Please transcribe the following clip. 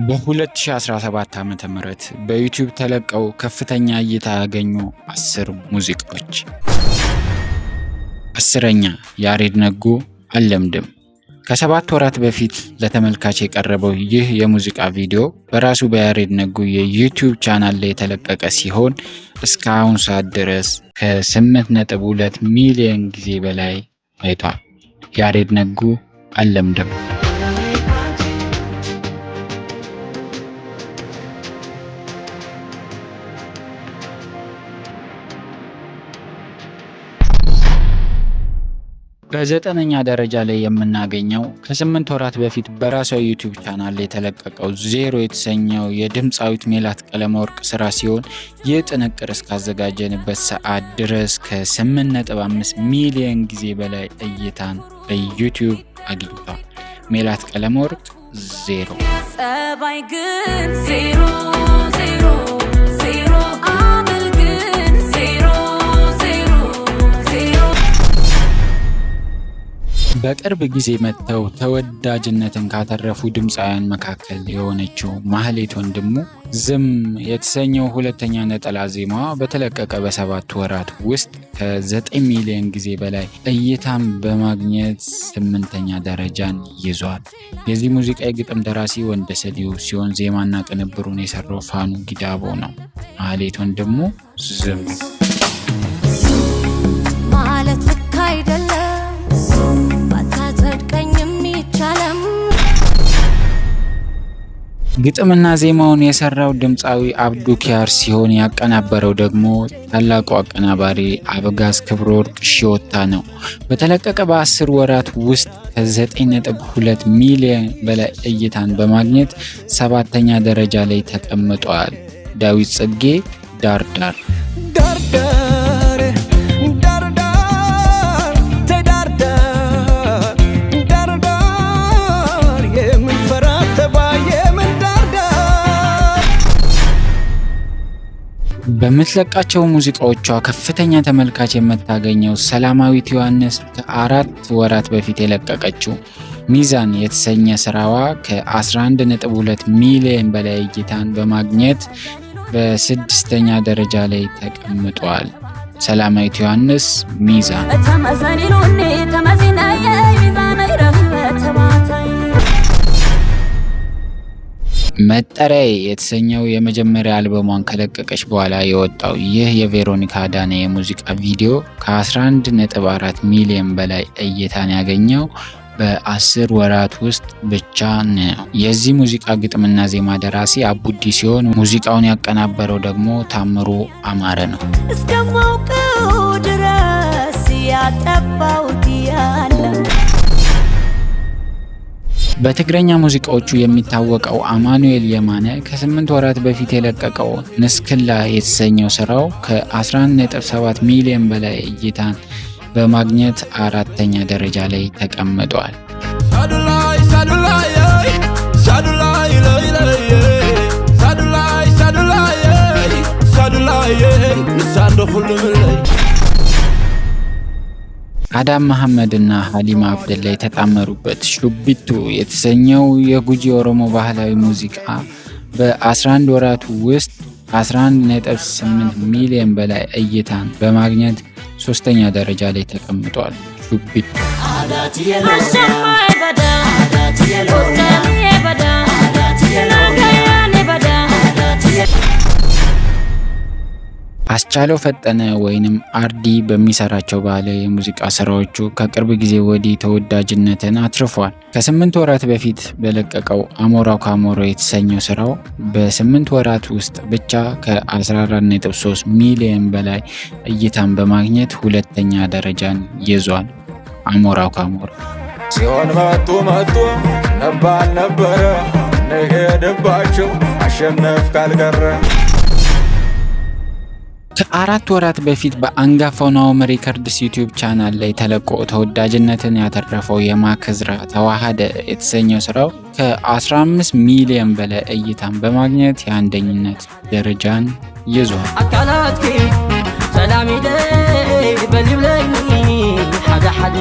በ2017 ዓ.ም በዩቲዩብ ተለቀው ከፍተኛ እይታ ያገኙ 10 ሙዚቃዎች። 10ኛ፣ ያሬድ ነጉ አልለምድም። ከ7 ወራት በፊት ለተመልካች የቀረበው ይህ የሙዚቃ ቪዲዮ በራሱ በያሬድ ነጉ የዩቲዩብ ቻናል ላይ የተለቀቀ ሲሆን እስከ አሁን ሰዓት ድረስ ከ8.2 ሚሊዮን ጊዜ በላይ ታይቷል። ያሬድ ነጉ አልለምድም። በዘጠነኛ ደረጃ ላይ የምናገኘው ከ8 ወራት በፊት በራሷ ዩቲዩብ ቻናል ላይ የተለቀቀው ዜሮ የተሰኘው የድምፃዊት ሜላት ቀለመወርቅ ስራ ሲሆን ይህ ጥንቅር እስካዘጋጀንበት ሰዓት ድረስ ከ8.5 ሚሊዮን ጊዜ በላይ እይታን በዩቲዩብ አግኝቷል። ሜላት ቀለመወርቅ፣ ዜሮ። ጸባይ ግን ዜሮ ዜሮ ዜሮ፣ አመል ግን ዜሮ ዜሮ ዜሮ። በቅርብ ጊዜ መጥተው ተወዳጅነትን ካተረፉ ድምፃውያን መካከል የሆነችው ማህሌት ወንድሙ ዝም የተሰኘው ሁለተኛ ነጠላ ዜማዋ በተለቀቀ በ7 ወራት ውስጥ ከ9 ሚሊዮን ጊዜ በላይ እይታን በማግኘት ስምንተኛ ደረጃን ይዟል። የዚህ ሙዚቃ የግጥም ደራሲ ወንደሰን ሲሆን ዜማና ቅንብሩን የሰራው ፋኑ ጊዳቦ ነው። ማህሌት ወንድሙ፣ ዝም። ማለት ልክ አይደለም፣ ባታጸድቀኝም ይቻለም። ግጥምና ዜማውን የሰራው ድምፃዊ አብዱ ኪያር ሲሆን ያቀናበረው ደግሞ ታላቁ አቀናባሪ አበጋዝ ክብረወርቅ ሺዎታ ነው። በተለቀቀ በ10 ወራት ውስጥ ከ9.2 ሚሊዮን በላይ እይታን በማግኘት ሰባተኛ ደረጃ ላይ ተቀምጧል። ዳዊት ጽጌ፣ ዳር ዳር። ዳር ዳር ዳር ዳር ተዳር ዳር ዳር ዳር የምን ፈራ ተባ የምን ዳር ዳር። በምትለቃቸው ሙዚቃዎቿ ከፍተኛ ተመልካች የምታገኘው ሰላማዊት ዮሐንስ ከ4 ወራት በፊት የለቀቀችው ሚዛን የተሰኘ ስራዋ ከ11.2 ሚሊዮን በላይ እይታን በማግኘት በስድስተኛ ደረጃ ላይ ተቀምጧል። ሰላማዊት ዮሐንስ፣ ሚዛን። ተመዘኒሉኒ ተመዚነየ ሚዛነይ ተባታይ። መጠሪያዬ የተሰኘው የመጀመሪያ አልበሟን ከለቀቀች በኋላ የወጣው ይህ የቬሮኒካ አዳነ የሙዚቃ ቪዲዮ ከ11.4 ሚሊዮን በላይ እይታን ያገኘው በ10 ወራት ውስጥ ብቻ ነው። የዚህ ሙዚቃ ግጥምና ዜማ ደራሲ አቡዲ ሲሆን ሙዚቃውን ያቀናበረው ደግሞ ታምሩ አማረ ነው። እስከማውቀው ድረስ ያጠፋሁት ያለ። በትግረኛ ሙዚቃዎቹ የሚታወቀው አማኑኤል የማነ ከ8 ወራት በፊት የለቀቀው ንስክላ የተሰኘው ስራው ከ11.7 ሚሊዮን በላይ እይታን በማግኘት አራተኛ ደረጃ ላይ ተቀምጧል። ሳዱላይ ሳዱላይ ሳዱላይ ለይ ለይ ሳዱላይ ሳዱላይ ሳዱላይ ንሳንዶ ኩሉ ምለይ። አዳም መሐመድ እና ሀሊማ አብደላ የተጣመሩበት ሹቢቱ የተሰኘው የጉጂ ኦሮሞ ባህላዊ ሙዚቃ በ11 ወራት ውስጥ 11.8 ሚሊዮን በላይ እይታን በማግኘት ሶስተኛ ደረጃ ላይ ተቀምጧል። ሹቢቱ። አሸማይ በዳ ቁጠምዬ በዳ ናገያኔ በዳ። አስቻለው ፈጠነ ወይንም አርዲ በሚሰራቸው ባህላዊ የሙዚቃ ስራዎቹ ከቅርብ ጊዜ ወዲህ ተወዳጅነትን አትርፏል። ከ8 ወራት በፊት በለቀቀው አሞራው ካሞራው የተሰኘው ስራው በ8 ወራት ውስጥ ብቻ ከ14.3 ሚሊዮን በላይ እይታን በማግኘት ሁለተኛ ደረጃን ይዟል። አሞራው ካሞራው። ሲሆን መጡ መጡ ነባል ነበረ እንሄድባቸው አሸነፍ ካልቀረ። ከ4 ወራት በፊት በአንጋፋው ናሆም ሪከርድስ ዩቲዩብ ቻናል ላይ ተለቆ ተወዳጅነትን ያተረፈው የማክዝራ ተዋሃደ የተሰኘው ስራው ከ15 ሚሊዮን በላይ እይታን በማግኘት የአንደኝነት ደረጃን ይዟል። ኣካላትኪ ሰላም ኢደይ በሊብለኒ ሓደ ሓደ።